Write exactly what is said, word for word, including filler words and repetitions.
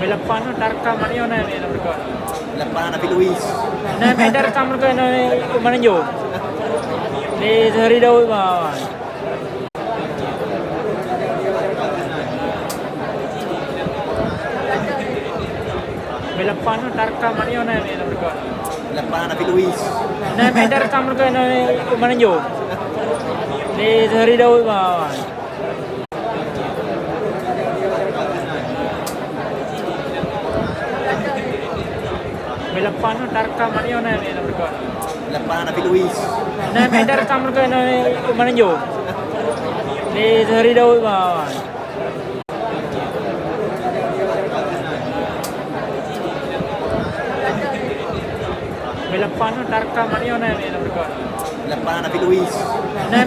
Lapan tu tarkam mana nyoe, nyoe, nyoe, nyoe. Lapan Nabi Luis. Nah, mita rekam mereka, nyoe, nyoe, mana nyoe? Di Sehari Daud, bah. Lapan tu tarkam mana nyoe, nyoe, nyoe, nyoe. Lapan Nabi Luis. Nah, mita rekam mereka, nyoe, nyoe, mana nyoe? Di Sehari Daud, bah. Lapan tu tarkam mana nyoe, nyoe, nyoe, nyoe. Lapan Nabi Luis. Nah, mita rekam mereka, nyoe, nyoe, mana nyoe? Di Sehari Daud, bah. Lapan tu tarkam mana nyoe, nyoe, nyoe, nyoe. Lapan Nabi Luis. Nah,